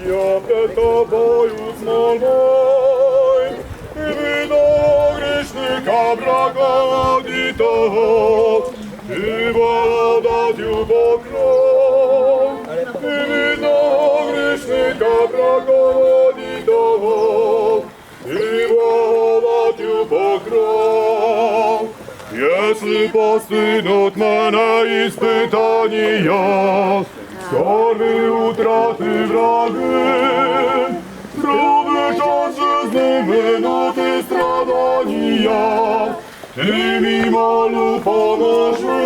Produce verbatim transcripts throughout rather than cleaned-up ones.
Я пред Тобою змолюсь, видно грішника, благородитого, и благодатю покрой. Видно грішника, благородитого, и благодатю покрой. Если постигнут мене испитания, скорби, утраты, враги, трудны, тяжкозлі минуты, страдания, Ты ми, молю, поможи.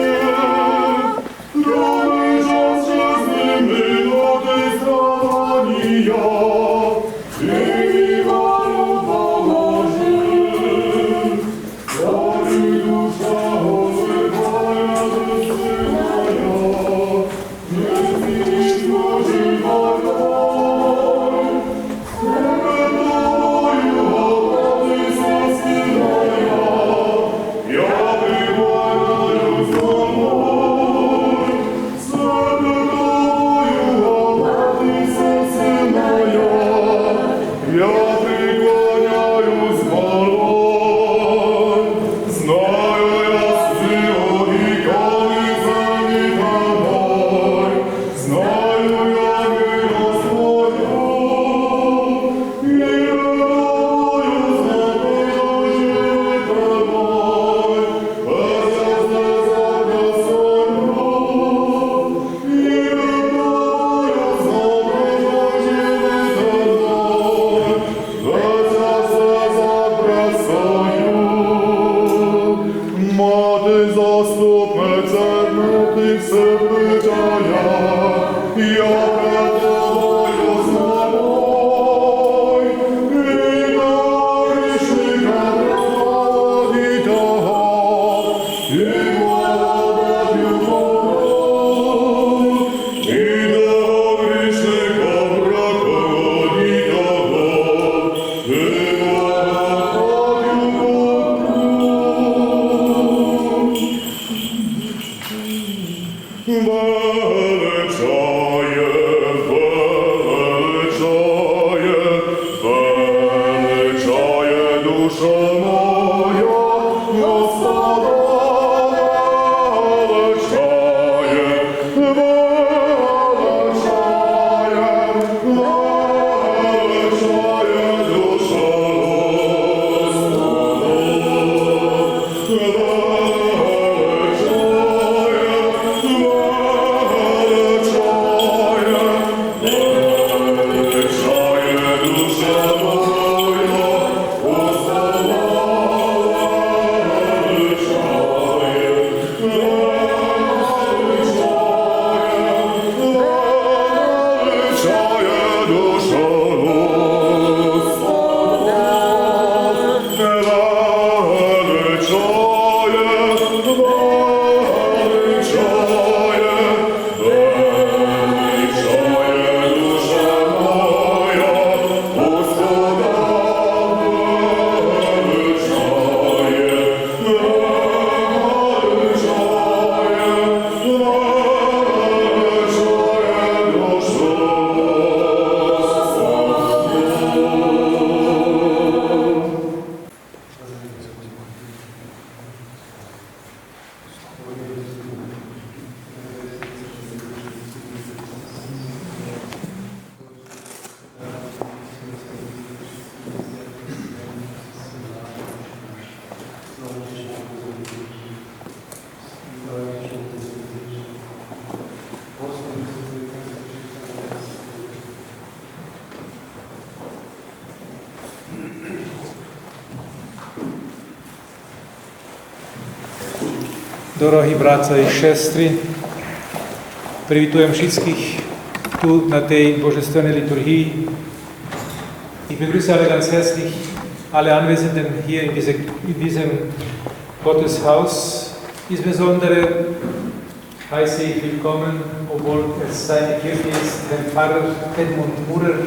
Трудны, тяжкозлі минуты, страдания, Ты ми, молю, поможи. Скорби, душа, Господи, радости моя, Я преклоняю з молбой, знаю я силу і коли замітаной, знаю я милость Твою, і радою знаю, живи тобой, без слез за красою. Мати заступниця, ти все питая, я пред тобою змолюсь, і на грішника благодатю. Величає, величає, величає душа моя Господа, величає, величає, величає душа Господа. Дорогы братя і сестры, привитуєм вшыткых ту на тей божественей литургії і begrüße alle ganz herzlich, alle Anwesenden hier in diese, in diesem Gotteshaus, insbesondere heiße ich willkommen, obwohl es seine Kirche ist, Herrn Pfarrer Edmund Murer.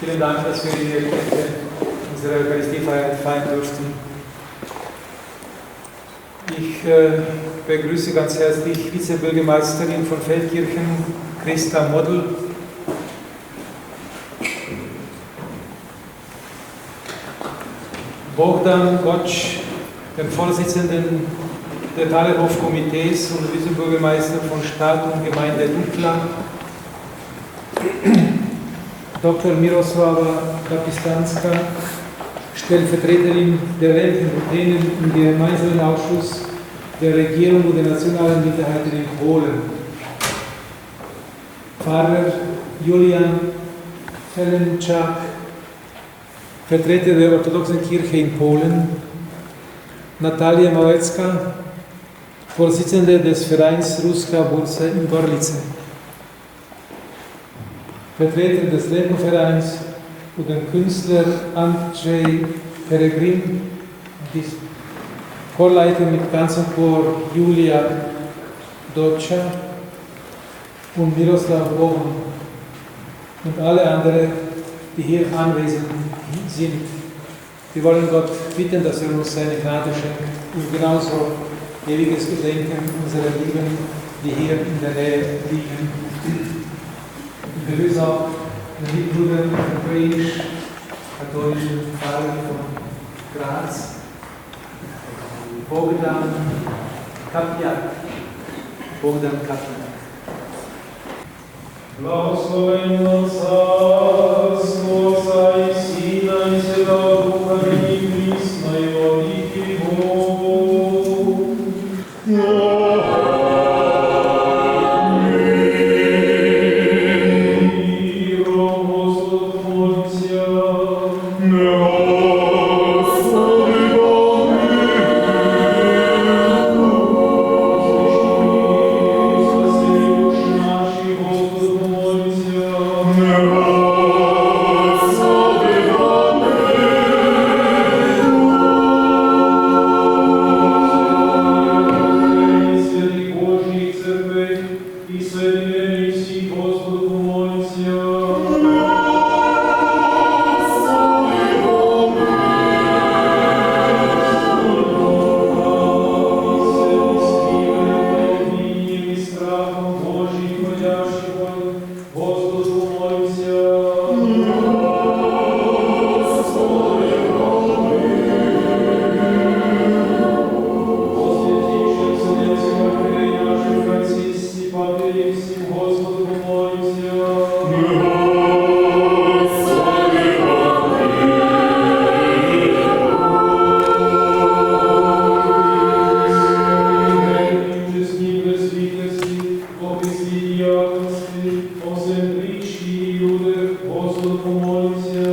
Vielen Dank, dass wir hier heute unsere Eucharistiefeier feiern durften. Ich, äh, begrüße ganz herzlich Vizebürgermeisterin von Feldkirchen, Christa Model. Bogdan Gotsch, den Vorsitzenden des Thalenhofkomitees und Vizebürgermeister von Stadt und Gemeinde Dukla, Doktor Miroslava Kapistanska, Stellvertreterin der ländlichen Rutänen im gemeinsamen Ausschuss der Regierung und der nationalen Minderheiten in Polen, Pfarrer Julian Felenczak, Vertreter der orthodoxen Kirche in Polen, Natalia Małecka, Vorsitzende des Vereins Ruska Burza in Gorlice, Vertreter des Leco-Vereins und dem Künstler Andrzej Peregrin, die Chorleiter mit ganzem Chor Julia Doccia und Miroslav Bohn und alle anderen, die hier anwesend sind. Wir wollen Gott bitten, dass er uns seine Gnade schenkt und genauso ewiges Gedenken unserer Lieben, die hier in der Nähe liegen. Ich begrüße auch den Mitbruder, den ukrainisch-katholischen Pfarrer von Graz, Bogdan Kapiak. Bogdan Kapiak. Благословенного Царства, Отца и Сына и Святого Духа, ныне и присно и во веки веков. Миром Господу помолимся. И соединение всех Господу помолимся. Страхом Божьим боящихся, Господу помолимся. О святейшем Вселенском архиерее нашем Франциске, папе Римском, Господу помолимся. О землищи и людях, Господу помолимся.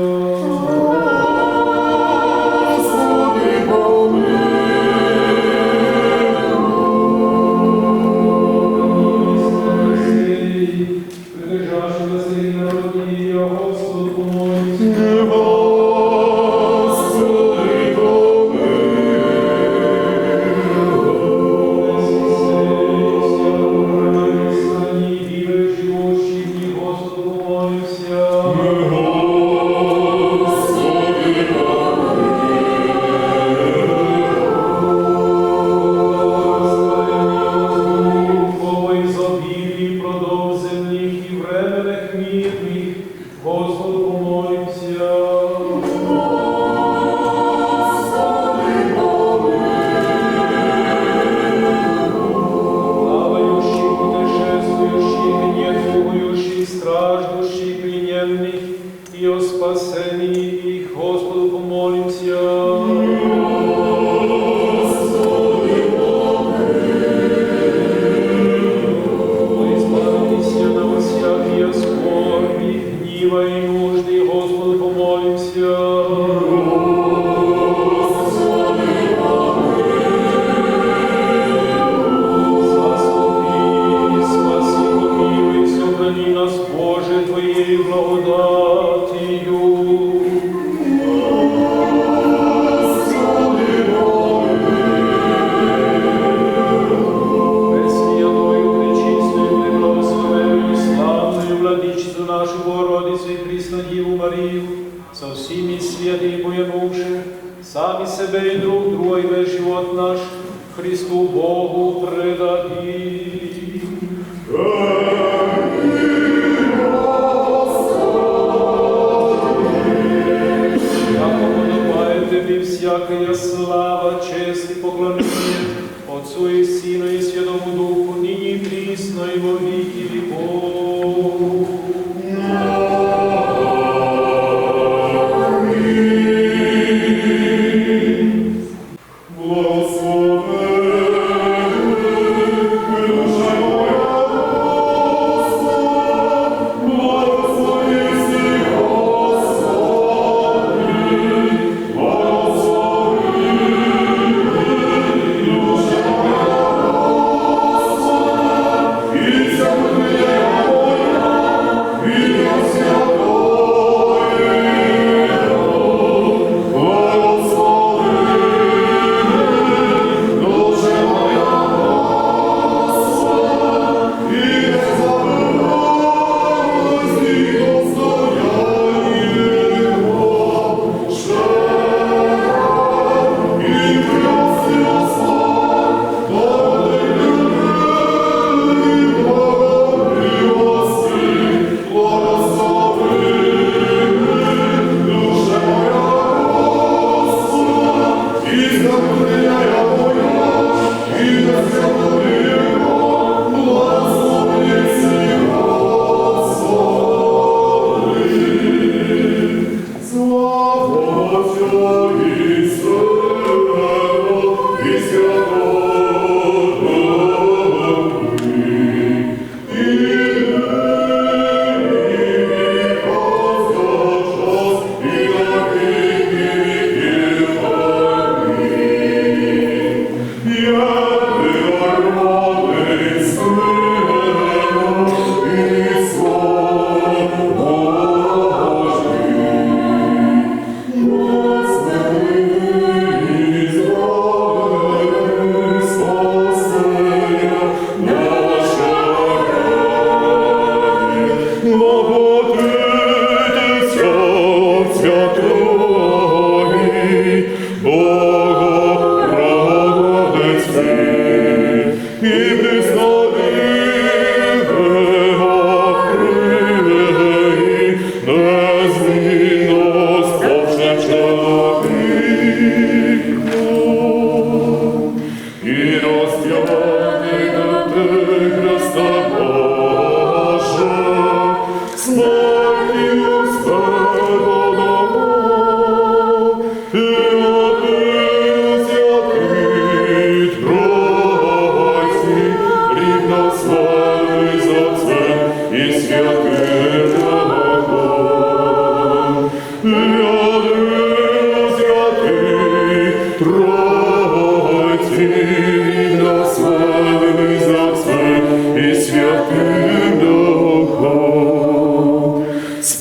Придержавши нас и народы, Господу помолимся. Господу помолимся. Плавающих, путешествующих, недугующих, страждущих, плененных, и о спасении их, Господу помолимся. О избавитися нам от всякої скорби, гнева и нужды, Господу помолимся. Заступи, спаси, помилуй, сохрани нас, Боже, Твоєю благодатию. Пресвятою, пречистою, преблагословенною, славною Владичицю нашу Богородицю и Пресну Діву Марію, со всіми святыми поєднувши, сами себе и друг друга и весь живот наш Христу Богу предадим. Яко подобає Тебі всяк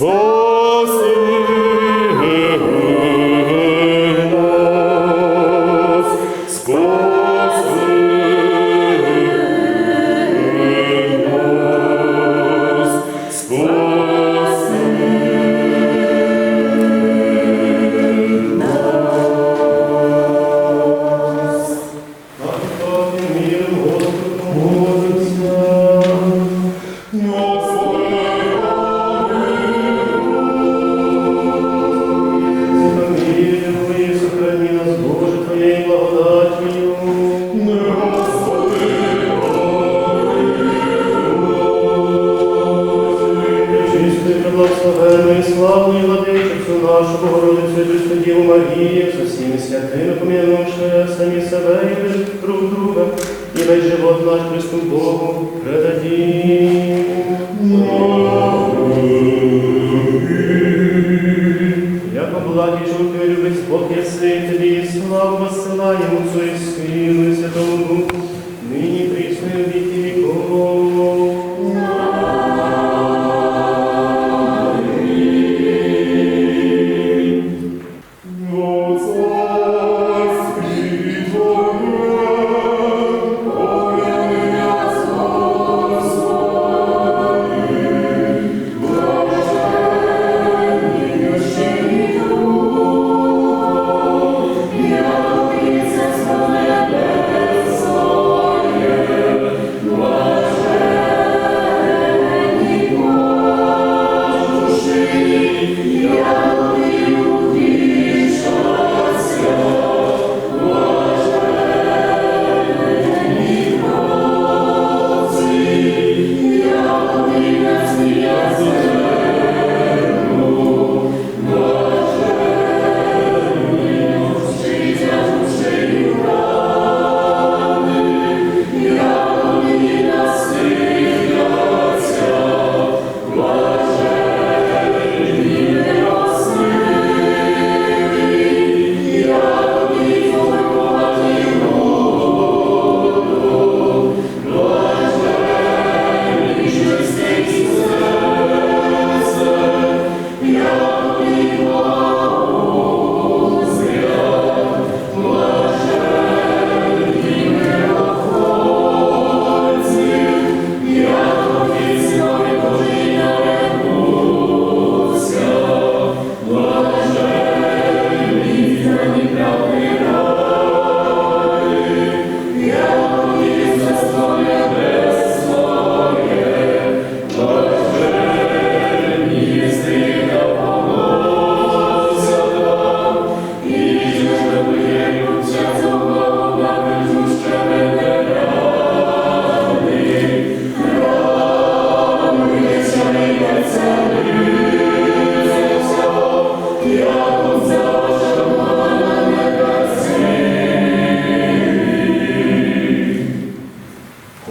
Спаси нас, спаси нас, спаси нас. Господи, миром, Господи, помолимся. Господи, помилуй. Помилуй и сохрани нас, Боже, Твоей благодатью. Господи, помилуй. Пречистую, преблагословенную и славную Владычицу нашу Богородицу и Пресвятую Деву Марию, со всеми святыми, помянувши сами себя и друг друга, и весь живот наш Христу Богу предадим. Яко благ и чуткый любец Бог єси, Тобі славу воссылаєм, Отцу и Сыну и Святому Духу, нині, присно и во віки віков. Амінь.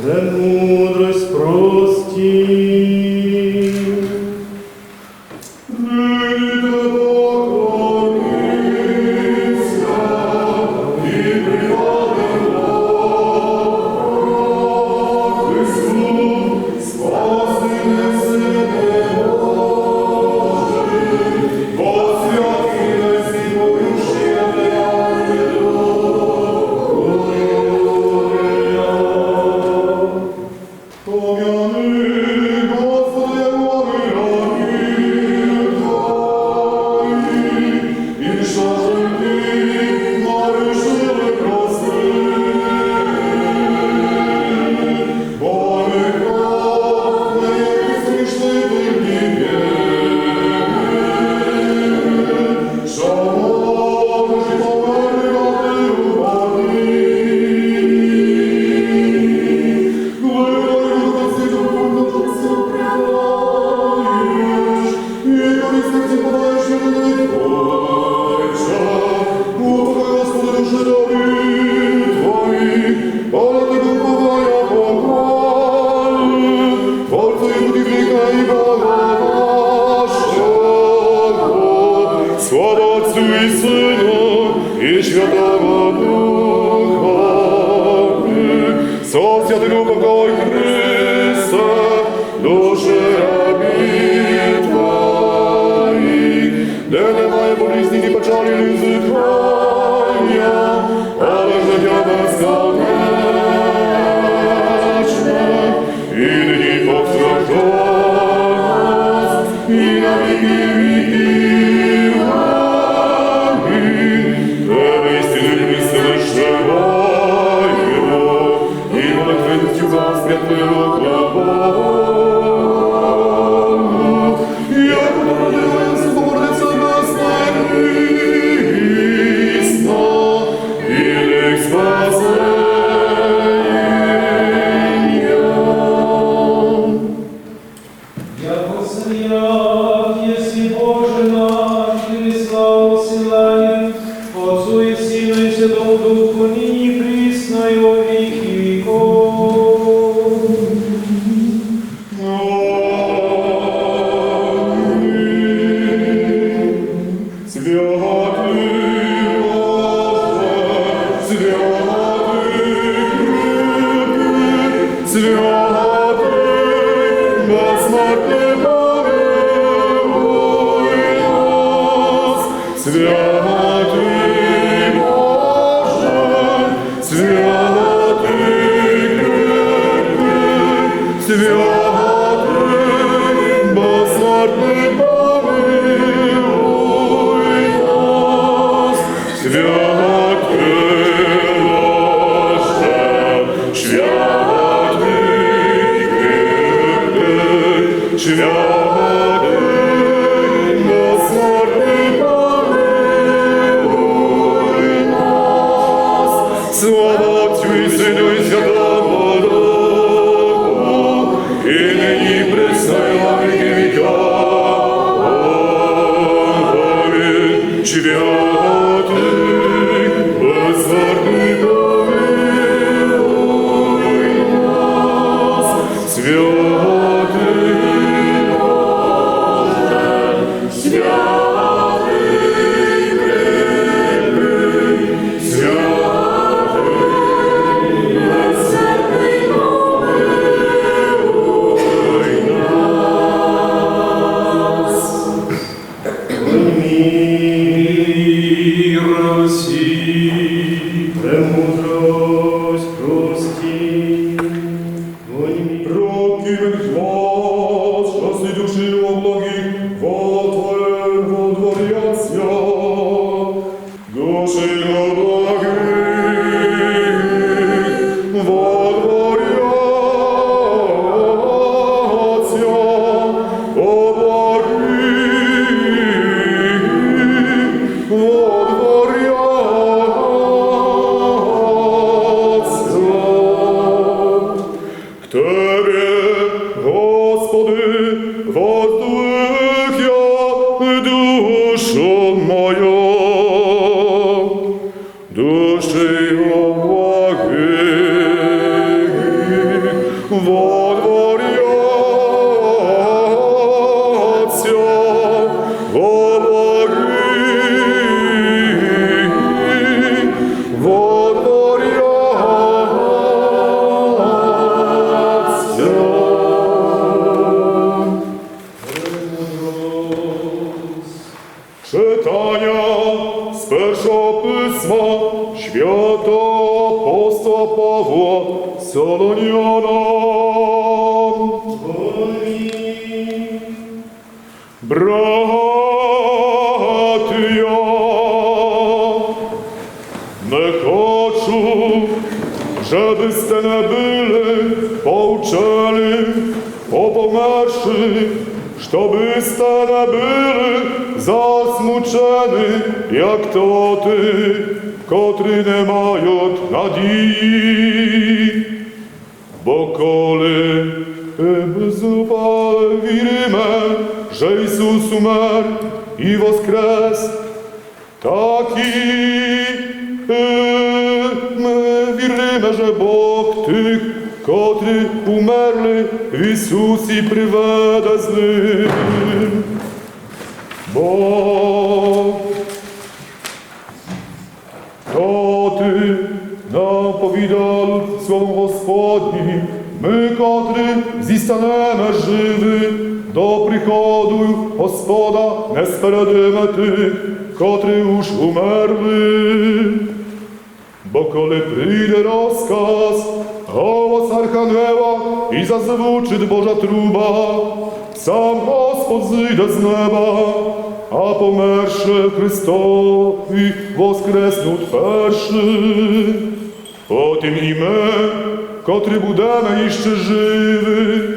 Премудрость прости. Слава Отцу и Сыну и Святому Духу, со святым упокой, Христе, души рабів Твоїх. Тебе истинно присылаем славу и молитву Святого Хвалу, яко породила Богородица нас присна и век спасения. Яко свят єси, Боже наш, Ти славу силаєш, Отцу и Сину и Святому Духу, нині и присно и во віки віков. Амінь. Святый Боже, святый кріпкый, святый безсмертный, помилуй нас. Святый Боже, святый кріпкый, святый безсмертный, помилуй нас. Святый Боже, святый кріпкый, святый безсмертный, помилуй нас. Слава Отцю и Сыну и Святому Духу, и нині и присно и во віки віков. Амінь. Святый безсмертный, помилуй нас. Святый Боже, святый кріпкый, святый безсмертный, помилуй нас. Мир всім. Премудрость прости. Руки вверх, вас, части души у облаки во Твоє водворяться. Души облаки водворяться, облаки водворяться. К Тебе, Господи, воздвиг я душу мою. Души облаки водворяться, облаки водворяться. Читаня з першого писма святого апостола Павла Солонянам. Амінь. Братя, не хочу, жебы сте не были поучені, по померши, жебы сте не были засмучені, як тоты, котры не мають надії. Бо коли, е, мы зупали віриме, же Ісус умер і воскрес, так і, е, мы віриме, же Бог тых, котры умерли в Ісусі, приведе з ним. Бо тоты нам повідали словом Господнім: мы, котры зістанеме живы до приходу Господа, не спередиме тых, котры уж умерли. Бо коли прийде розказ, голос архангела і зазвучить Божа труба, Там Господ зыйде з неба, а померши в Христови воскреснут перши. Потім і мы, котрі будеме іщи живи,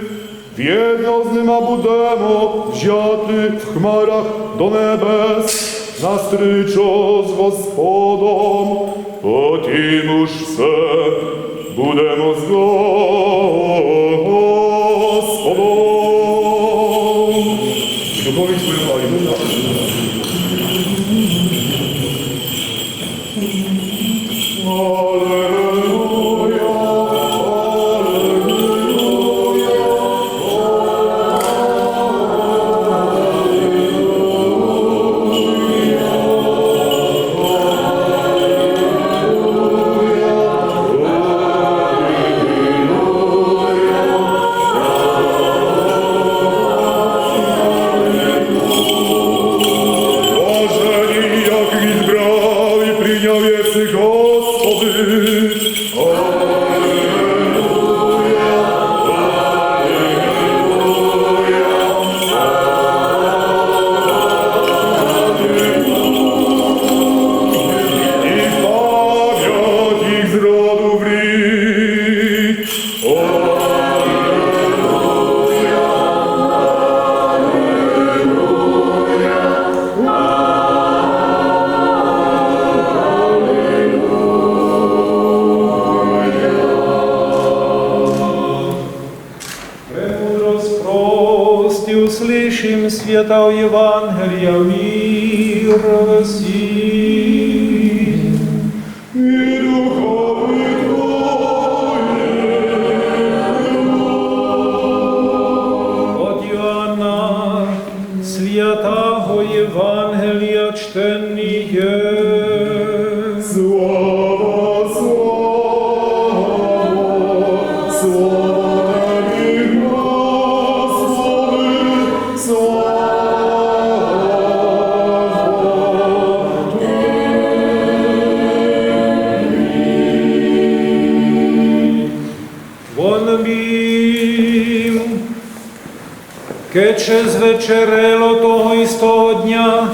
вєдно з нима будеме взяти в хмарах до небес, навстрічо з Господом. Потім уж все будеме з Господом. Духові Твоєму. Алілуя. Боже мій, як відбрав і прийняв єси, Господи. І пам'ять їх з роду в рід. Премудрость прости, услышим свята Евангелия, мир всім. І духові Твоєму. От Йоанна святаго Євангелія чтеніє. Слава, слава, слава Тебі, Господи, слава. Вон бим, кед ше звечерело того істого дня,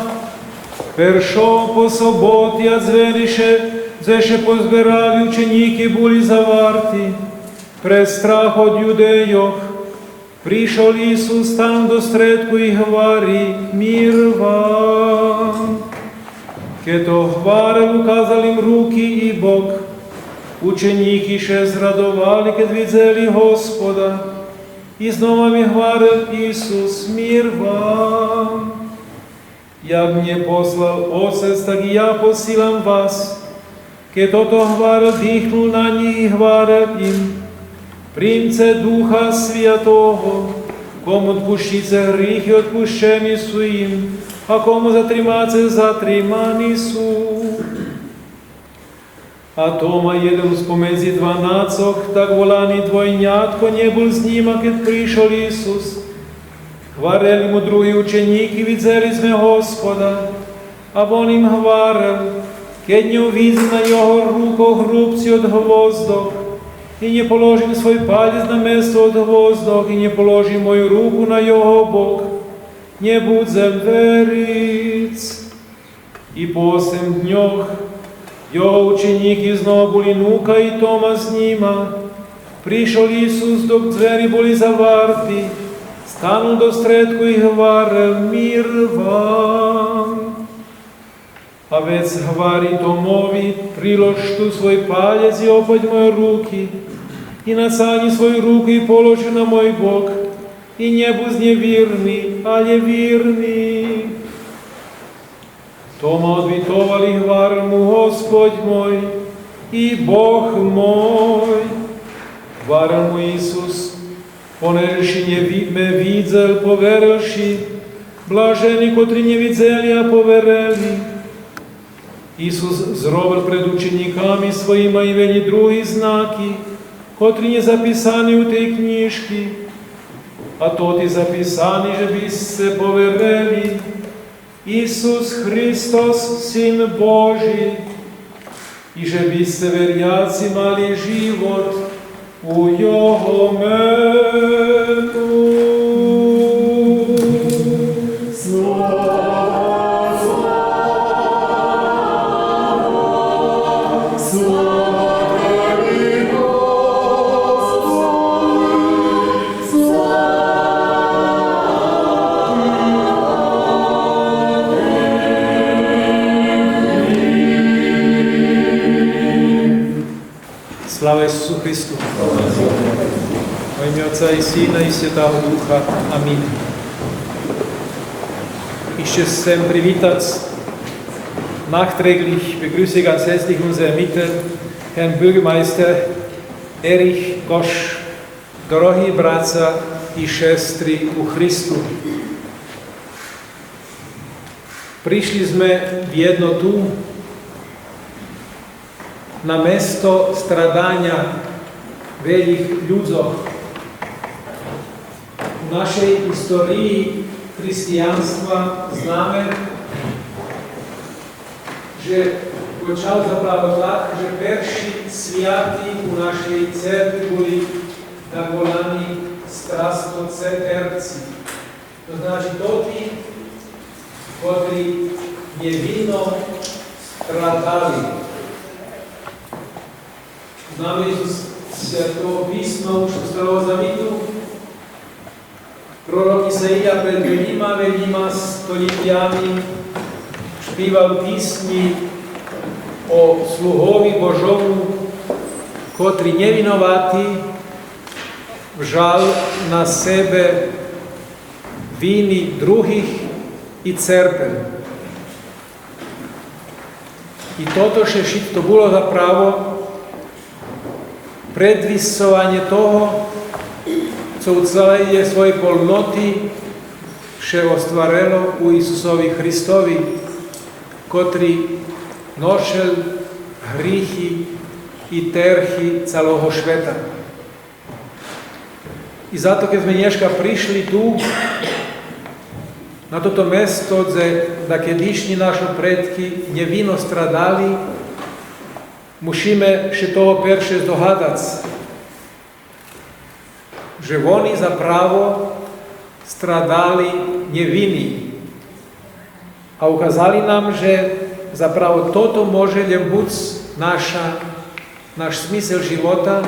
першого по соботи, а дзвери ше, дзе ше позберали ученїки, були заварти, пре страх од юдейох, пришол Исус, станул до стредку и гвари: „Мир вам!“ Кед то гварел, указал им руки и бок. Ученїки ше зрадовали, кед видзели Господа. И знова им гварел Исус: „Мир вам!“ Як мнє послал Отец, так и я посилам вас. Кед тото гварел, дихнул на нїх и гварел им: „Примце Духа Святого. Кому одпущице грихи, одпущени су им, а кому затримаце, затримани су.“ А Тома, єден спомедзи дванацох, так волани двойнятко, нє бул з нїма, кед пришол Исус. Гварели му други ученїки: „Видзели зме Господа.“ А вон им гварел: „Кед нє увидзим на його рукох рубци од гвоздох, и нє положим свой палєц на место од гвоздох, и нє положим мою руку на його бок, нє будзем вериц.“ И по осем дньох його ученїки знова були нука, и Тома з нїма. Пришол Исус, док дзвери були заварти, станул до стредку и гварел: „Мир вам!“ А вец гвари Томови: „Прилож ту свой палєц и опадь мойо руки, и нацагнї свою руку и положи на мой бок, и нє будз нєвирни, алє вирни.“ Тома одвитовал и гварел му: „Господь мой и Бог мой!“ Гварел му Исус: „Понеже ши нє ви-, ме видзел, поверел ши? Блажени котри нє видзели, а поверели.“ Исус зробел пред ученїками своїма и велї други знаки, котри нє записани у тей кнїжки. А тоти записани же бисце поверели Исус Христос, Син Божи, и же бисце веряци мали живот у Його мену. Слава Исусу Христу! Во имя Отца и Сина и Святаго Духа. Амин. Ich möchte Sie sehr bitten, nachträglich begrüße ich ganz herzlich unseren Mieter, Herrn Bürgermeister Erich Gosch. Дорогі братя і сестри у Христу, пришли зме вєдно ту на место страданя велїх людзох. У нашей историї християнства знаме же почал заправо так, же перши святи у нашей церкви були так волани страстотерпци. То значи тоти котри нєвино страдали. Знаме из Святого писма уж у Старого Завиту, пророк Исаия пред велїма, велїма столїтями шпивал писнї о слугови Божому, котри нєвиновати вжал на себе вини других и церпел. И тото ше шицко було заправо предвисцованє того, цо у целей своєй полноти ше остварело у Исусови Христови, котри ношел грихи и терхи цалого швета. И зато, кед зме нєшка пришли ту, на тото место, дзе дакедишнї нашо предки нєвино страдали, мушиме ше того перше здогадац, же вони заправо страдали нєвини. А указали нам же заправо тото може лєм буц наша, наш смисел живота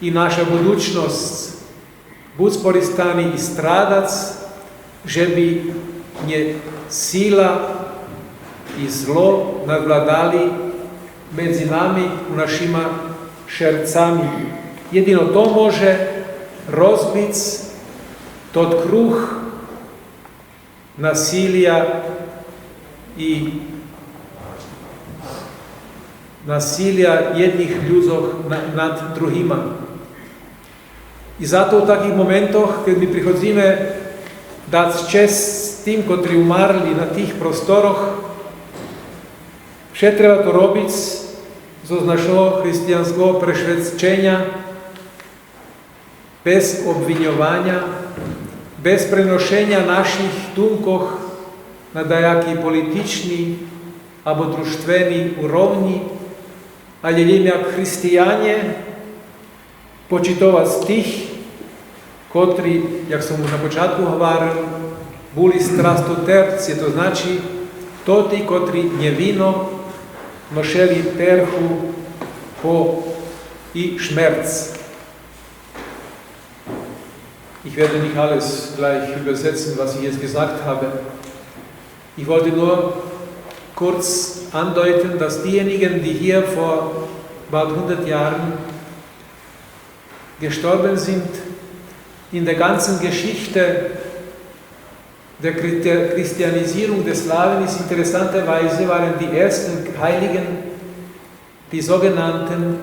и наша будучносц, буц пористани и страдац, же би нєсила и зло надвладали медзи нами у нашима шерцами. Єдино то може розбиц тот круг насилия и насилия єдних людзох на-, над другима. И зато у таких моментох, кед ми приходзиме дац чесц тим котри умарли на тих просторох, вше треба то робиц зоз нашого християнского прешведченя, без обвиньованя, без преношеня наших думкох на даяки политични або дружтвени уровнї, але лєм як християнє почитовац тих котри, як сом на початку гварел, були страстотерпци, то значи тоти котри нєвино ношели терху по и шмерц. Ich werde nicht alles gleich übersetzen, was ich jetzt gesagt habe. Ich wollte nur kurz andeuten, dass diejenigen, die hier vor bald hundert Jahren gestorben sind, in der ganzen Geschichte der Christi-, Christianisierung des Slawens interessanterweise waren die ersten Heiligen die sogenannten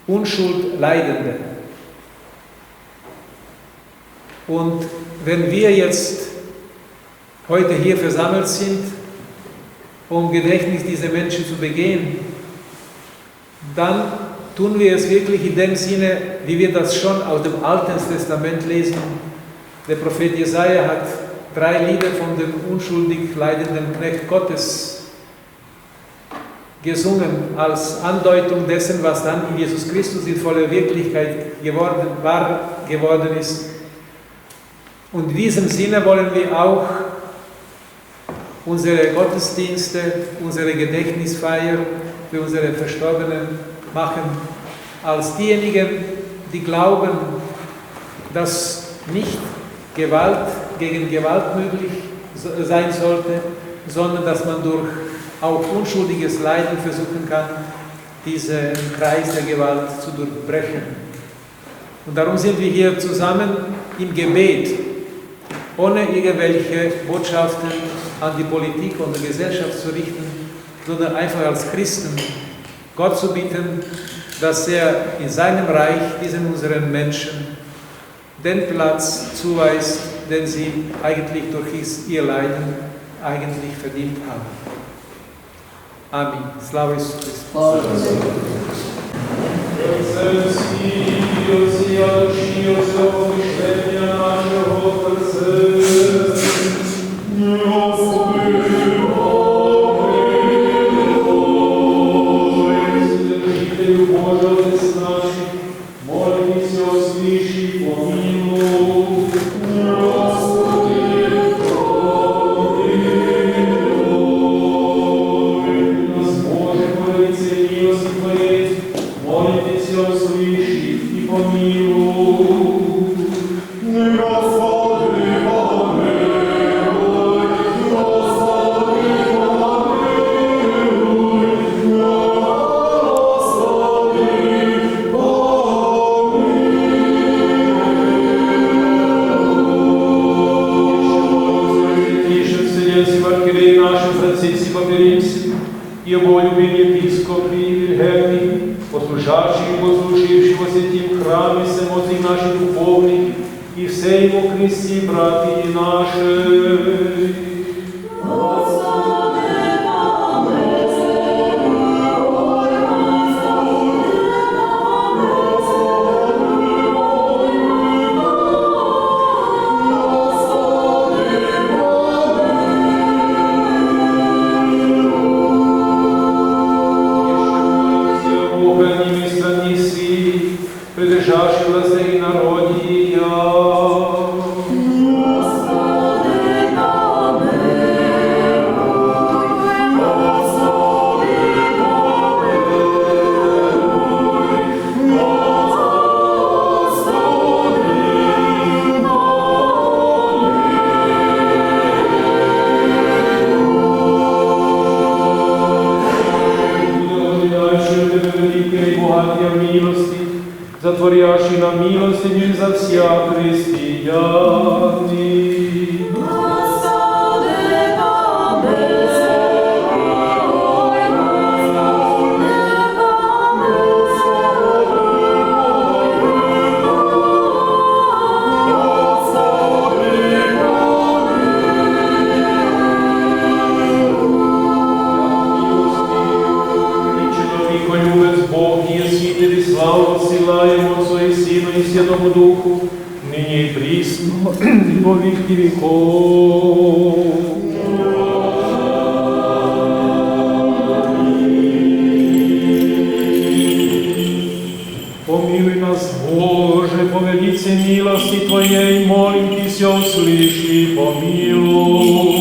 Unschuldleidenden. Und wenn wir jetzt heute hier versammelt sind, um Gedächtnis dieser Menschen zu begehen, dann tun wir es wirklich in dem Sinne, wie wir das schon aus dem Alten Testament lesen. Der Prophet Jesaja hat drei Lieder von dem unschuldig leidenden Knecht Gottes gesungen als Andeutung dessen, was dann in Jesus Christus in voller Wirklichkeit geworden, wahr geworden ist. Und in diesem Sinne wollen wir auch Unsere Gottesdienste, unsere Gedächtnisfeier für unsere Verstorbenen machen als diejenigen, die glauben, dass nicht Gewalt gegen Gewalt möglich so-, sein sollte, sondern dass man durch auch unschuldiges Leiden versuchen kann, diesen Kreis der Gewalt zu durchbrechen. Und darum sind wir hier zusammen im Gebet, ohne irgendwelche Botschaften an die Politik oder Gesellschaft zu richten, sondern einfach als Christen Gott zu bitten, dass er in seinem Reich diesen unseren Menschen den Platz zuweist, den sie eigentlich durch is-, ihr Leiden eigentlich verdient haben. Амин. Слава Исусу Христу. Отцевські, отція душі, отцього мишлення нашого, отцевські. Господи, помилуй. Вседержителю Божий, Отець наш, молитися услыши, помилуй. Господи, помилуй. Нас, Боже, по великій милости Твоєй, молитися услыши и помилуй. Господи, помилуй. Господи, помилуй. Господи, помилуй. Святейший Вселенський архиерей наших, братців всіх, поберемся, и оболюбив єпископи, віргемі, послужащи и послуживши во святім храмі, се моци наши духовни, и всей во Христі братії нашей. Придержавши властей и народія. Буде ожидаючи тебе великой и богатій милости, затворящий нам милостиню за вся християни. Ти, чоловіколюбець Бог, єси, Тебі славу воссилаєме, Отцу и Сину и Святому Духу, нині и присно, и во віки віков. Помилуй нас, Боже, по великой милости Твоєй, молим Тися, услыши, помилуй.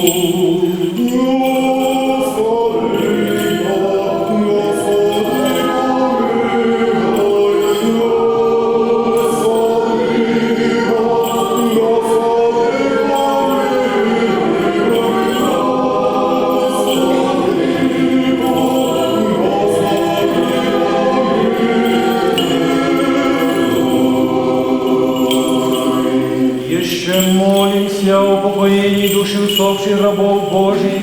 Єще молимся о упокоєнї души усопших рабов Божих,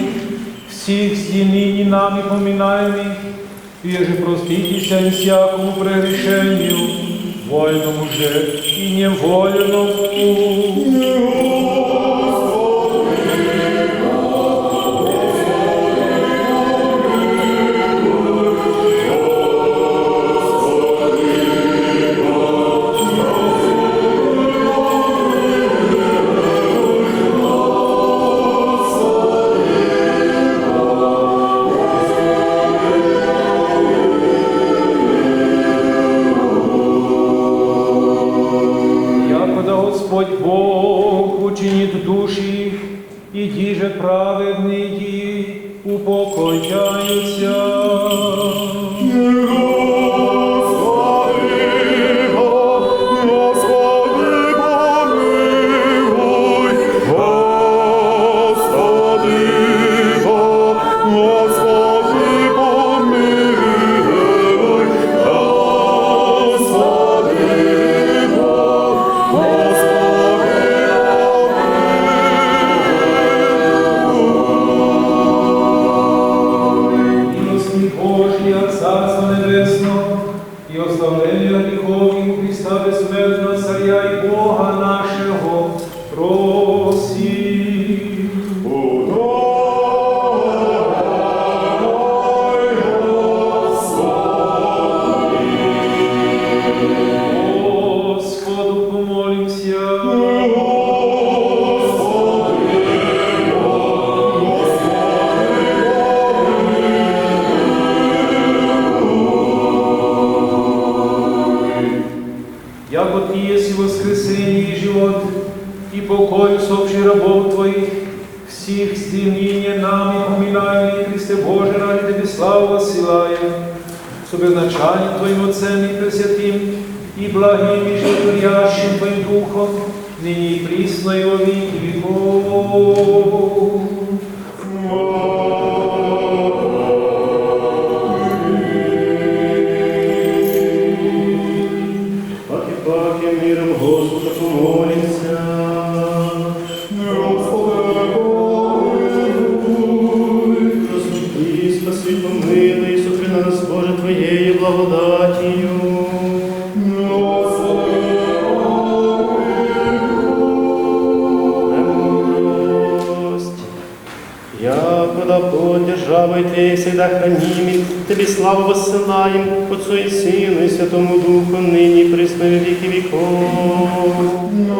всіх сьогодні нами поминаємих, и же простити ся им всякому прегрішеню, вольному же и невольному. Якода Господь Бог Праведні упокояються. Милости Божия, Царства Небесного и оставления грехов и у Христа безсмертного Царя и Бога нашего, просим. Господу помолимся. Яко Ти єси воскресение и живот, и покой сообщи рабов Твоих, всех здивление нам и поминаем, и Христе Боже, ради Тебе славу воссылаем, со безначальным Твоим Отцем и Пресвятым, и благим, и животворящим Твоим Духом, нині и присно, и во віки віков. Паки, паки, миром Господа помолимся. Господи, помилуй. Прости, спаси, помилуй, сохрани нас, Боже, Твоєю благодатію. Премудрость. Якода под державою Твоєю всегда хранимы, Тебе славу воссылаем, Отцу и Сыну и Святому Духу, нині и присно и во віки віков. Амінь.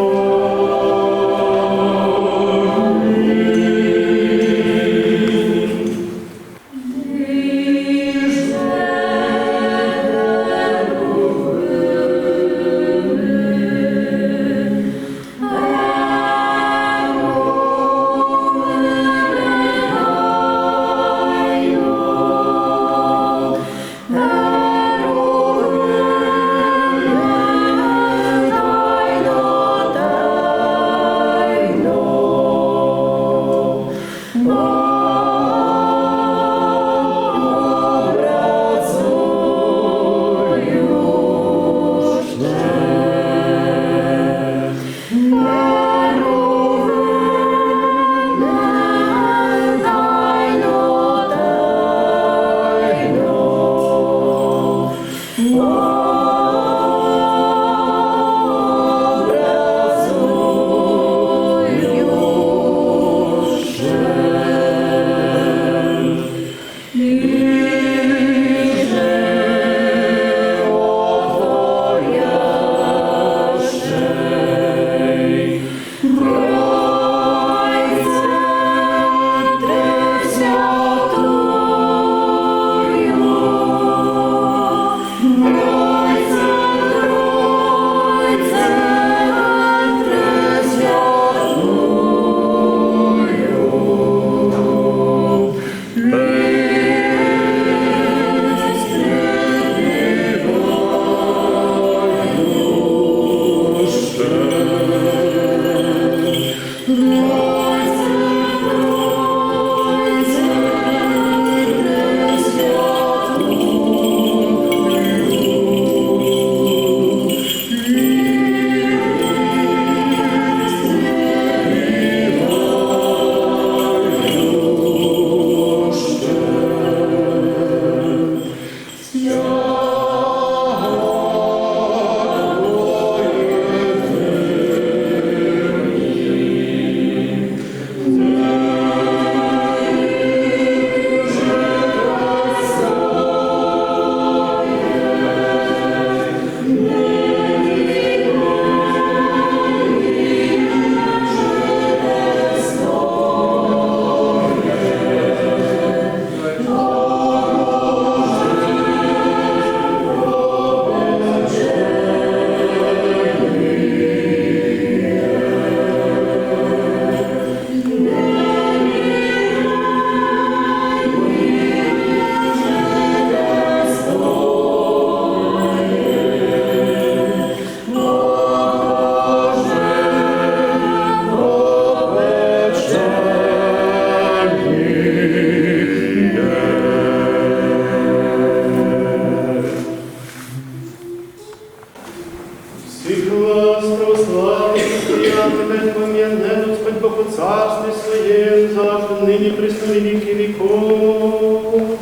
Нині присно і віки віков.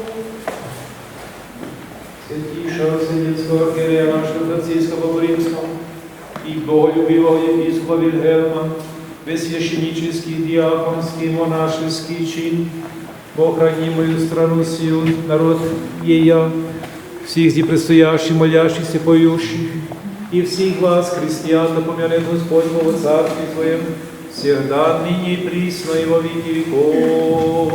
Святейшего Вселенского архиерея нашего Франциска Папу Римского и боголюбивого епископа Вильгельма, весь священнический, диаконский, монашеский чин, Бог, храни мою страну сию, народ ея, всех здесь предстоящих, молящихся, поющих, и всех вас, христиан, да помянет Господь во Царстве Своем, всегда, ныне и присно, и во веки веков.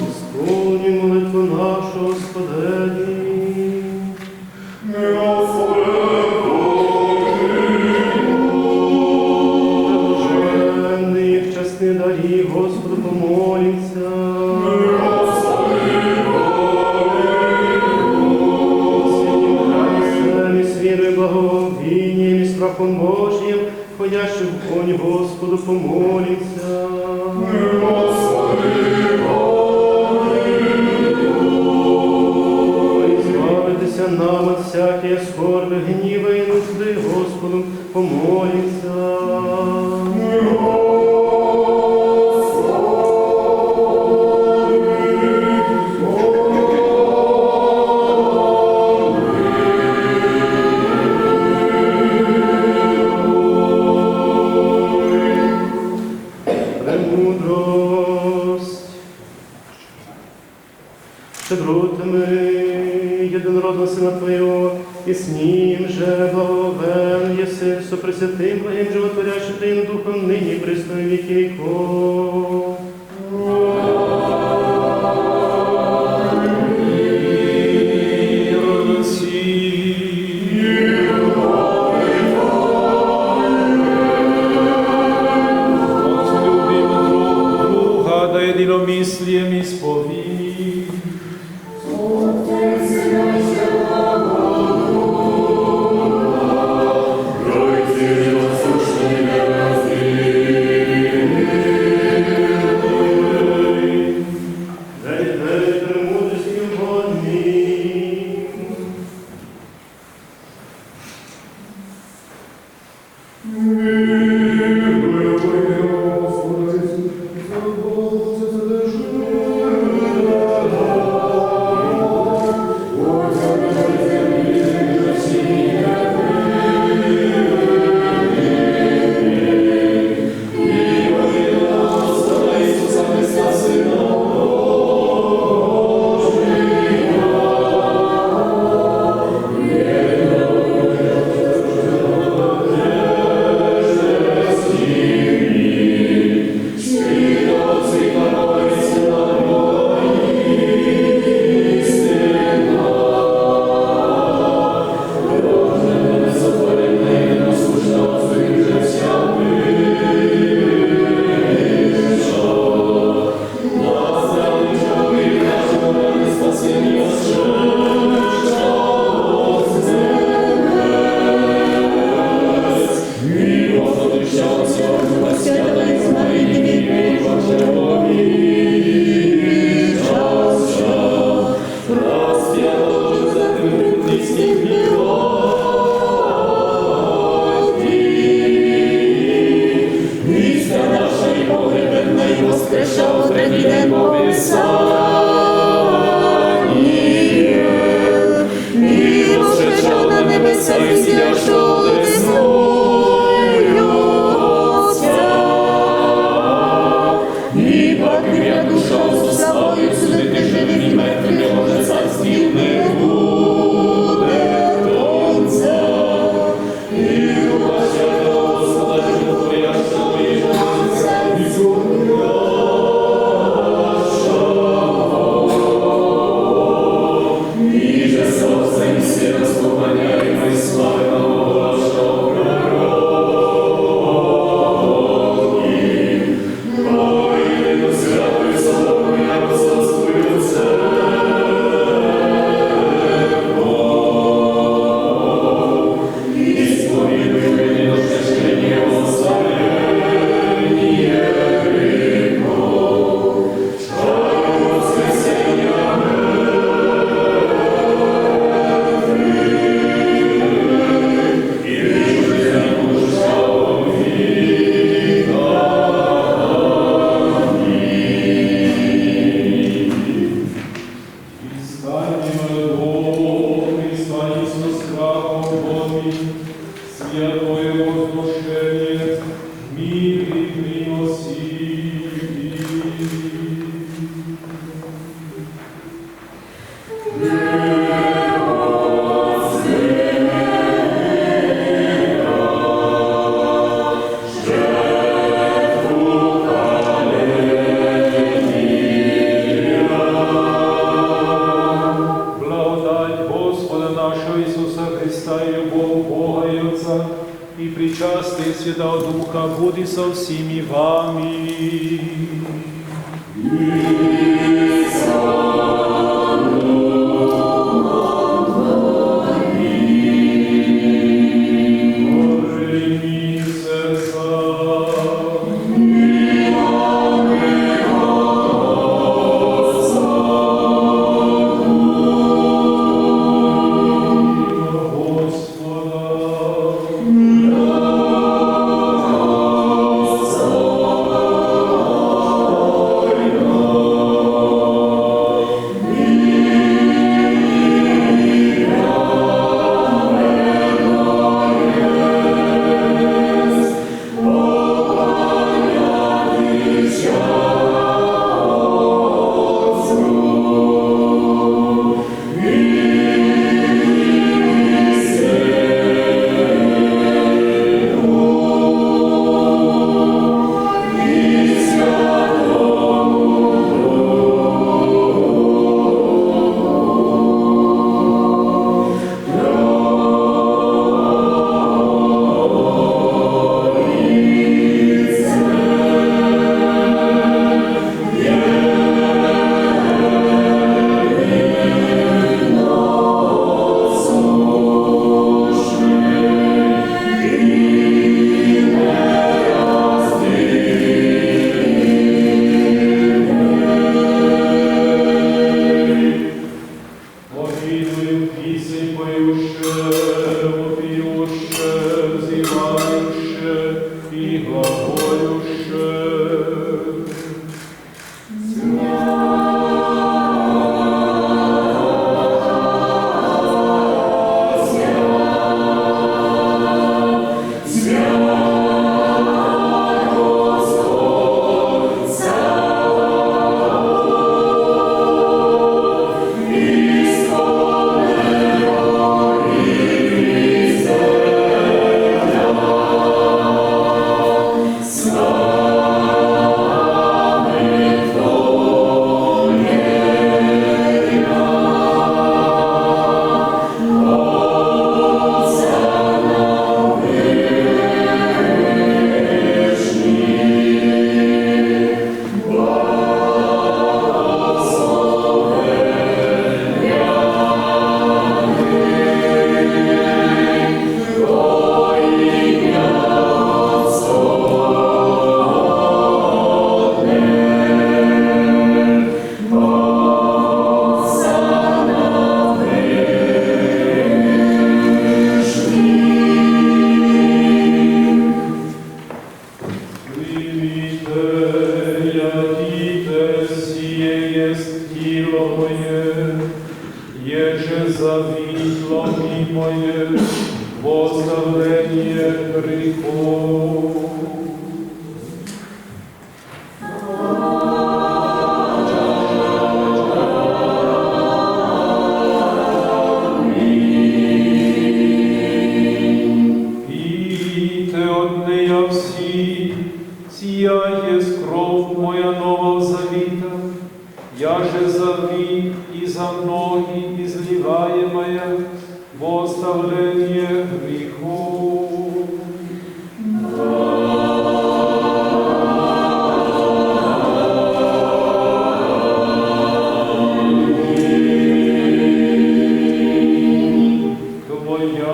Исполни молитву нашу, Господи. Блаженный и честный дар її, Господу помолимся. Святым храмом всем и с вірою, благовінієм і страхом Божієм, ходящих в огонь, Господу помолимся. Избавитися нам от всякої скорби, гніва і нужды, Господу помолимся. Премудрость. Щедротами єдинородного Сына Твоего, и с Ним же благословен еси со Пресвятым, благим, животворящим Троим Духом, ныне и присно и во веки веков. Возлюбим друг друга, да единомыслием исповедуем. Господи со всіми вами. Повідую пісень поюще, вопіюще, взывающе і глаголюще. Примите, ядите, сіє єст тіло моє, єже за вітло і моє, во оставленіє гріхов. Пийте од нея всі, сія єст кров моя нового завіта, яже за віх і за многі изливаємая во оставленіє гріхов. Твоя,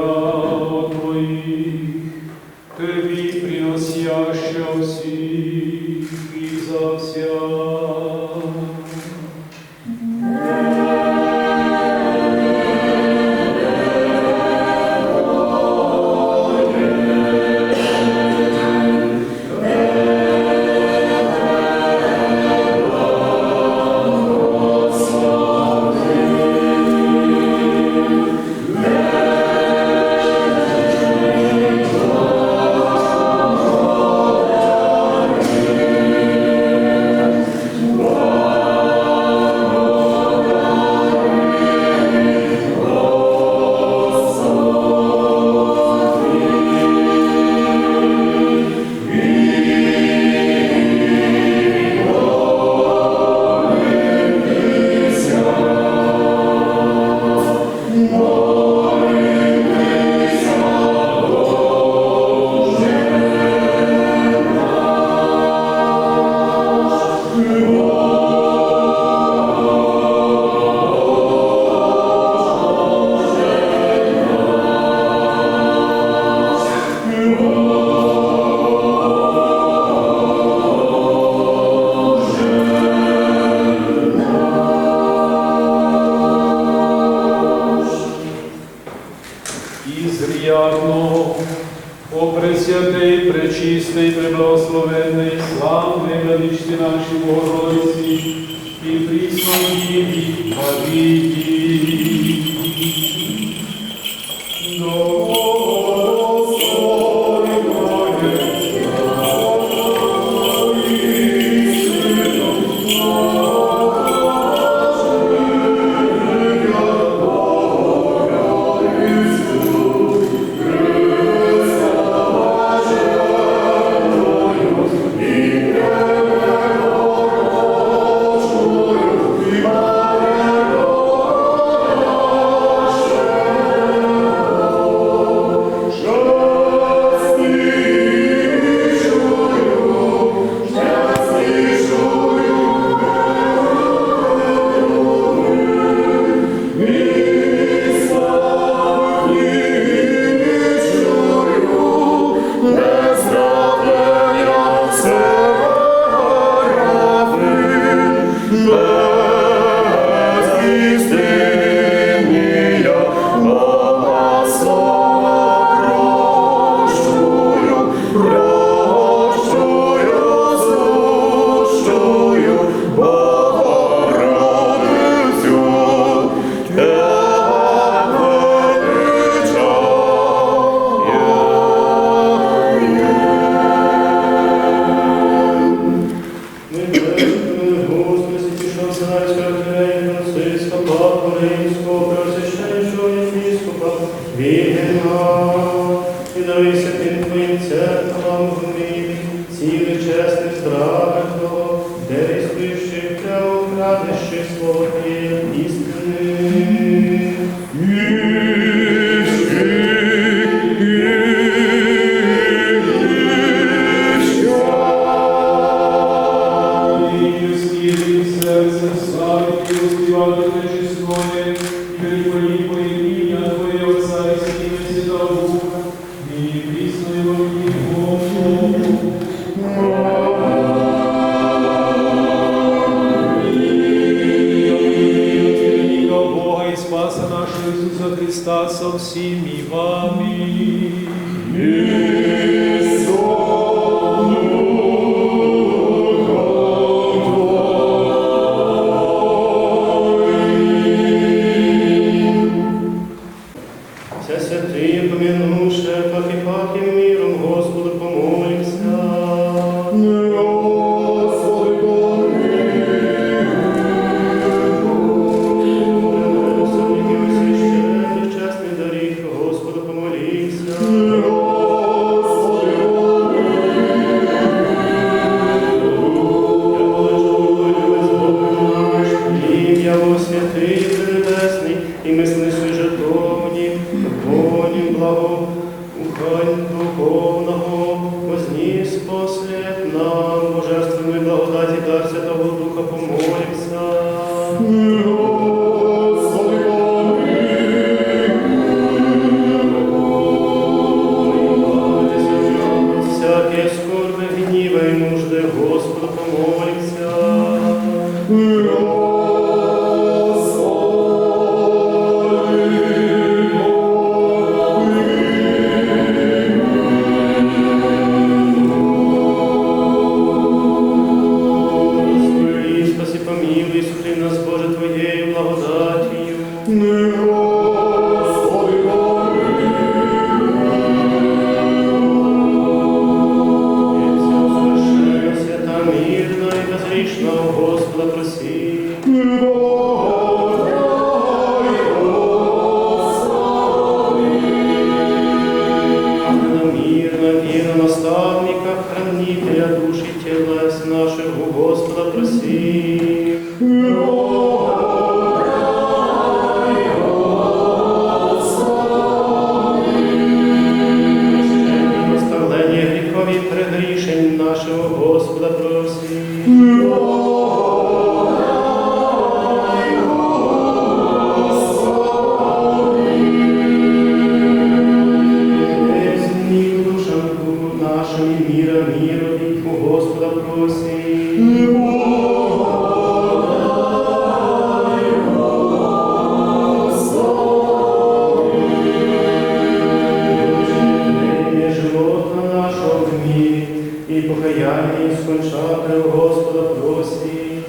Твоїх, Тебі приносяща всіх і за вся. Владычці нашій Богородиці і Прісній Діві Марії. Ми прийшли, Господи, святішого Вселенського архієрея Франциска, папу римського, преосвященнішого єпископа Вільгельма, і даруй святим Твоїм церквам в мирі, цілих, чесних, здравих, благодействуючих, преокрадніших Слово Твоєї істини. Серце славить і успівати Пречесноє, і перепоїть поєдніння Твоє Отця і Сина і Святого Духа, нині і присно і во віки віков. Амінь. Бога і Спаса нашого Ісуса Христа со всіми вами. Все святые помянувши, пак и пак и миром Господу помолимся. Господи, помилуй. Приносим и освящаем пречестный дари, Господу помолимся. Господи, помилуй. Яко величаву волю Господу наш, имя Его святый и пренебесный, и мысли свои жертвовани, воним благо, ухань духовного, вознись вслед нам божественной благодати дар Святого Духа, помолимся. Господи, помилуй. Всякие скорби, гнева и нужды, Господу помолимся. Господи, спаси, помилуй, сохрани нас, Боже, Твоєю благодатью. Господи, помилуй. Свята, мирна и безгрішна, у Господа проси. Господи, мирна, вірна наставника, хранителя душ и тілес наших, у Господа проси. Наставлення гріхов и прегрішень нашого Господа просим. Душам нашим и мира мирові у Господа просим. Живота нашого в мирі и покаяння скончати Господа просим.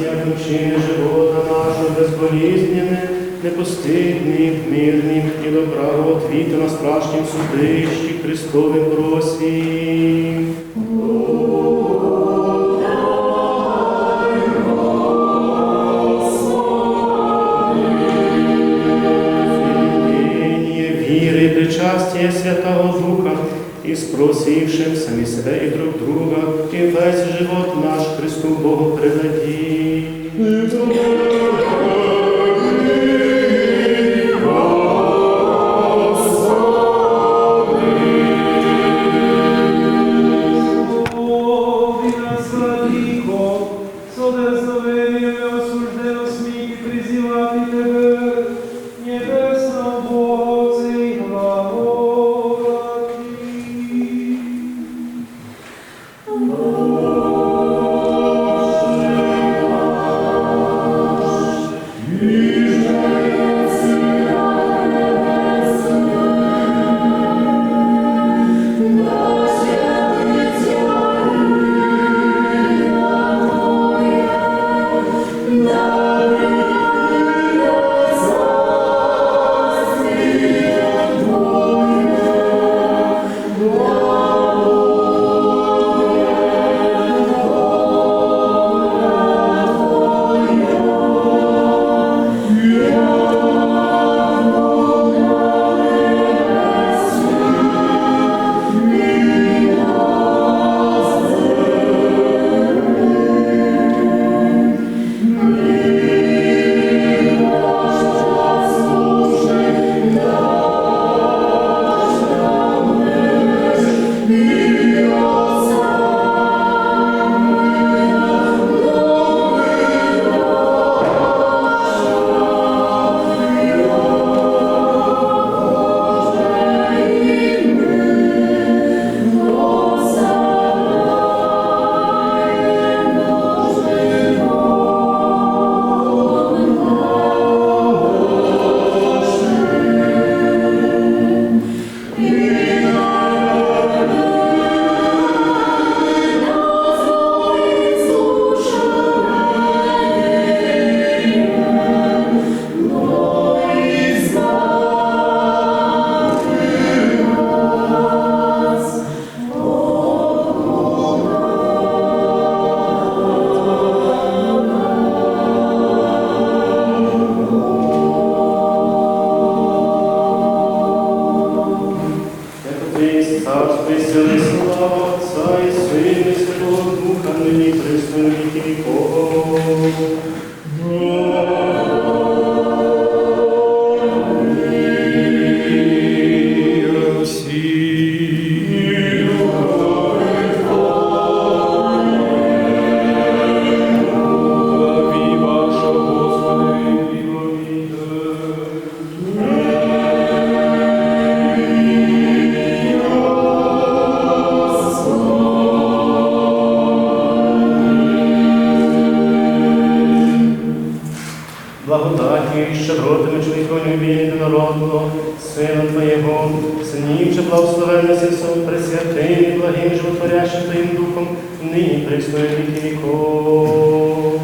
Як учини живота нашого безболізненным, непостыдным, мирным і доброго отвіта на страшнім судищі Христовім просим. Соєдинение віры і причастия Святого Духа, і спросивши самі себе і друг друга, і весь живот наш Христу Богу предадим. Владико, со дерзновениєм неосуждено сміти призивати Тебе, небесного Бога, і благоволати. Як Отець, царство і сила, і слава Отця і Сина і Святого Духа, нині і присно і на віки віков. Благодаті і щедротами чоловіколюбія єдинородного Сина Твоєго, всемнім же благословенный си со Пресвятым і благым животворящим Твоїм Духом, нині і присно і на віки віков.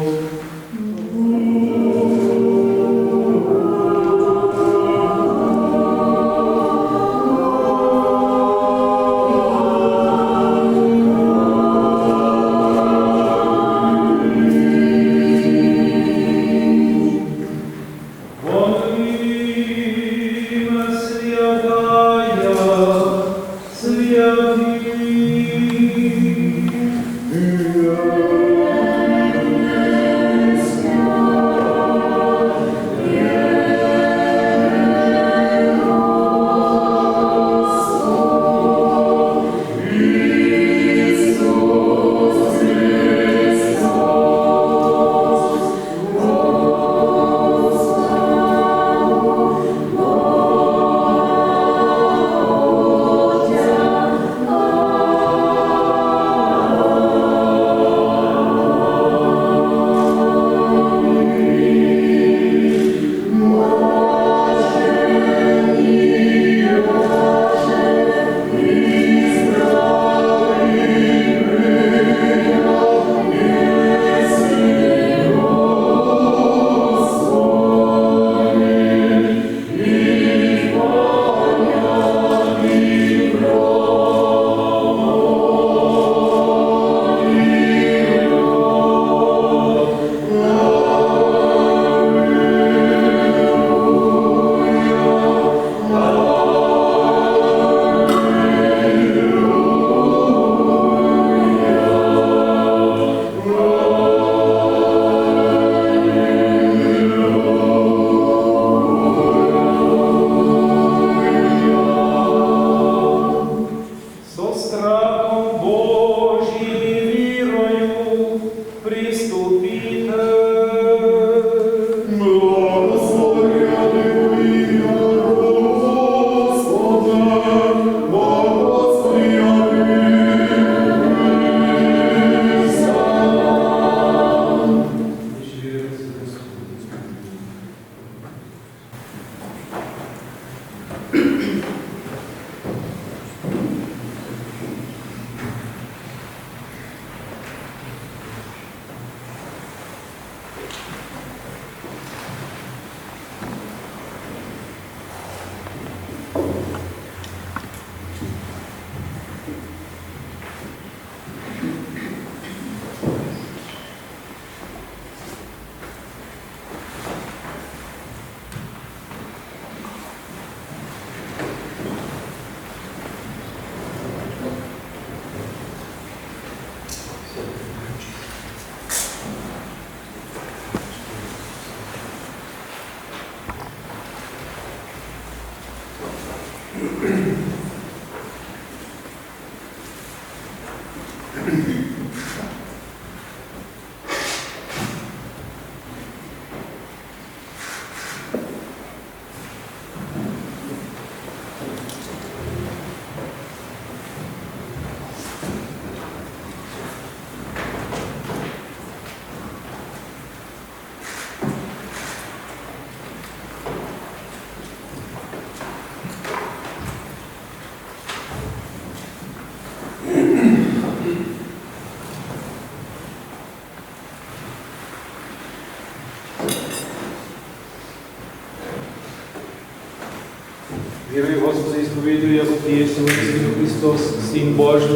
Вірую, Господи, і сповідую, яко Ти єси воістину Христос, Син Божий,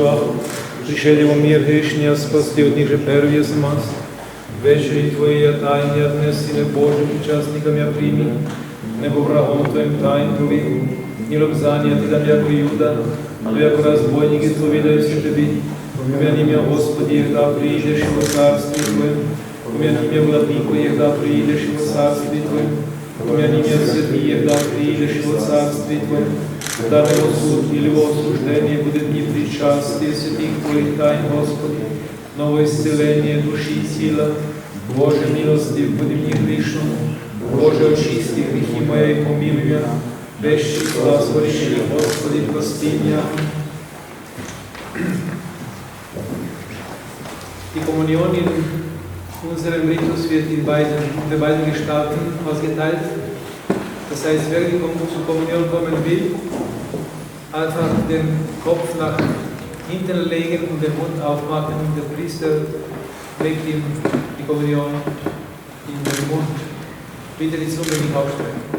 пришедший во мир грішни, а спасти од них же первих єси нас. Вечери Твоєй я тайни, а днес, Сине Божий, причасником я прийми, небо врагом Твоїм тайн повів, ні лобзаня Ти дам яко Юда, но яко розбойник ісповідаю ся Тебі. Помяним мя, Господи, єгда прийдеш во царстві Твоїм. Помяним мя, Владыко, єгда прийдеш во царстві Твоїм. Помяним мя, Святый, єгда прийдеш во царстві Твоїм. Дане во суд или во осужденіє буде мені причастіє святых Твоїх тайн, Господи, ново ісцеленіє души і тіла. Боже милостив, буди мені грішному. Боже, очисти гріхи мої і помилуй мя. Без числа сотворених, Господи, прости мя. Die Kommunion in unserem Ritus wird in beiden, in den beiden Gestalten ausgeteilt. Das heißt, wer die Kom-, zur Kommunion kommen will, einfach den Kopf nach hinten legen und den Mund aufmachen und der Priester legt ihm die Kommunion in den Mund. Bitte die Zunge nicht aufstrecken.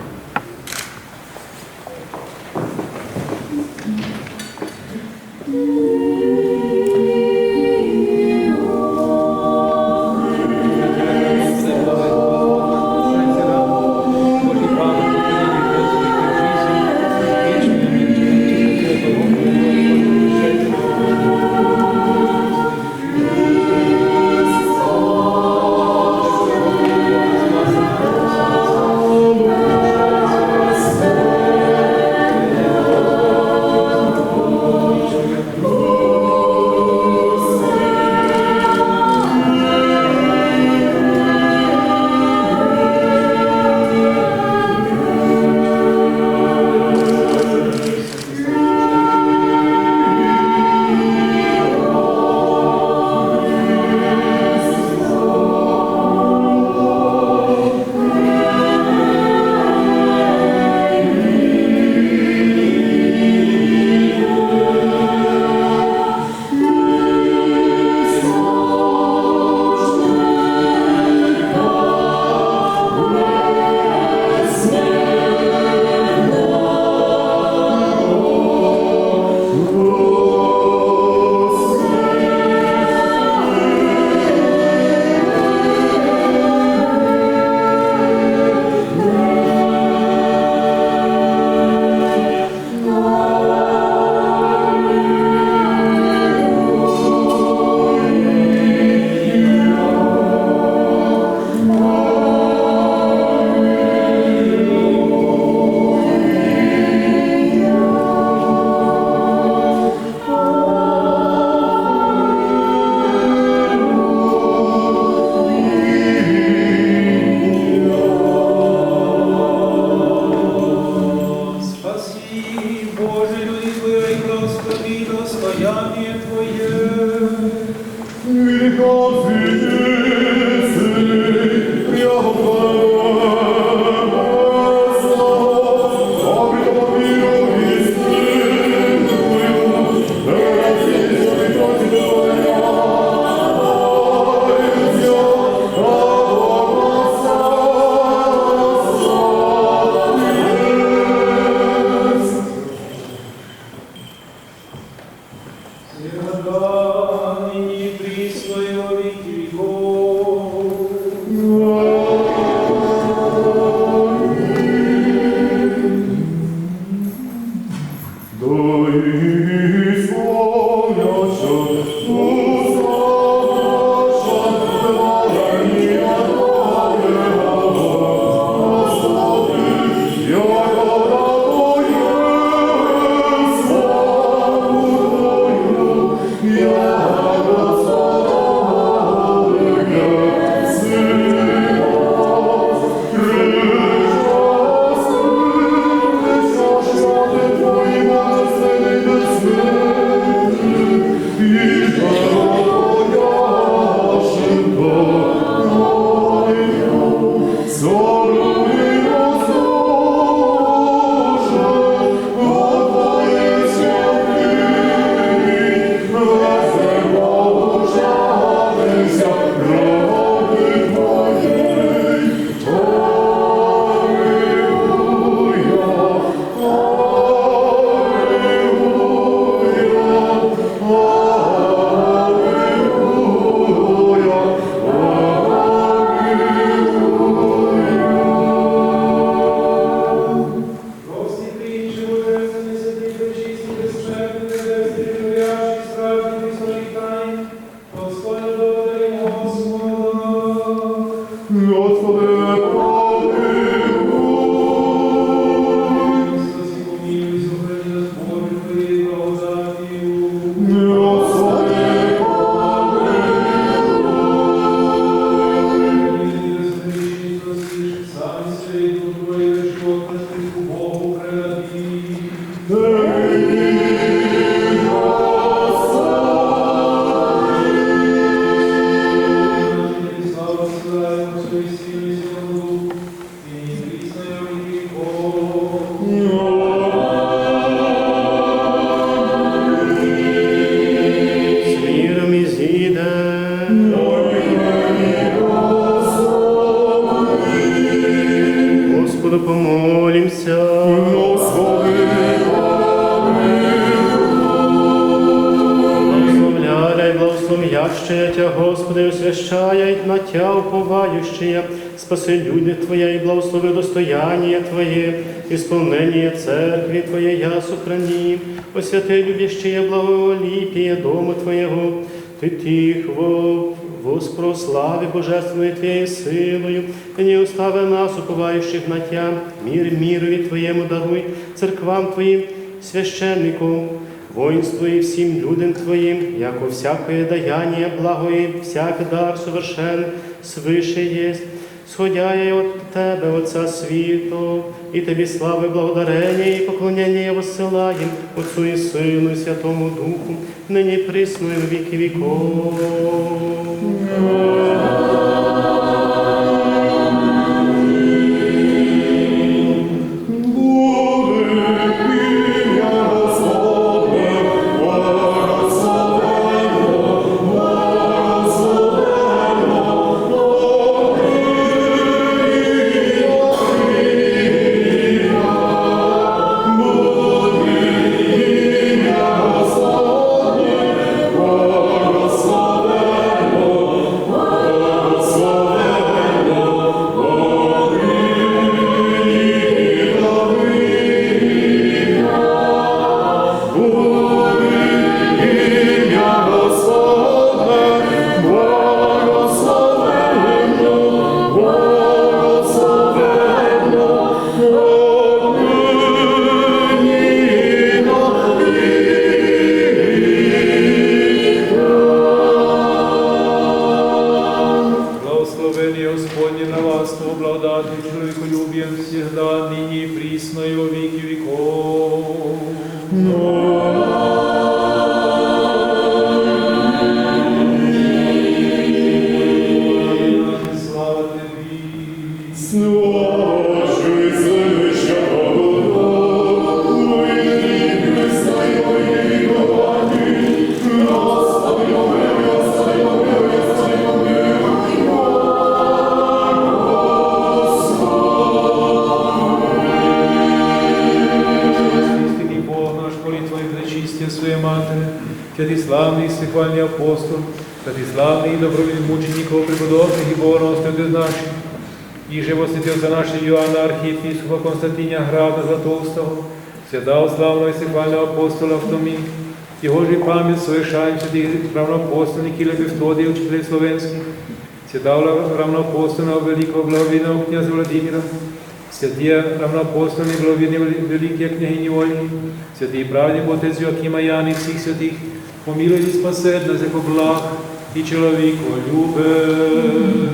Молімся. Благословляй, благословляющая Тя, Господи, освящая на Тя уповающие, спаси люди Твоє и благослови достояние Твоє, исполнение церкви Твоєя сохрани, освяти любящее благолепие Дома Твоего, Ты тих во-, воспрослави божественною Твоєю силою, и не остави нас, уповающих на Тя, мир мирови Твоєму даруй, церквам Твоїм, священникам, воинству и всім людям Твоїм, яко всякоє даяние благо и всяк дар совершен свыше єсть, сходяє от Тебе, Отця світлого, и Тобі славу и благодарение и поклонение воссылаєм Отцу и Сыну и Святому Духу, нині и присно и во віки віков. Благословение Господне на вас, во благодати, чоловіколюбієм всегда, нині и присно и во віки віков. Слава Тобі. Истинный Бог наш, по молитві Пречистої своєї Матері, святый славный и всехвальный апостол, святый славный и добровільный мученик, преподобный и богоносный отець наш, иже во святого отця нашого Йоанна, архиєпископа Константина Града Златоустого, святого славного и всехвального апостола Евтомія, його же память совершаєм святых равноапостольных Кирила и Мефтодія, учителей славянскых, святого равноапостольного великого благовірного князя Владимира, святые равноапостольные благовірные вели-, великої княгині Ольги, святый праведный отець Йоаким и Ян и всіх святых, помилуй и спаси нас, яко благ и чоловіколюбец.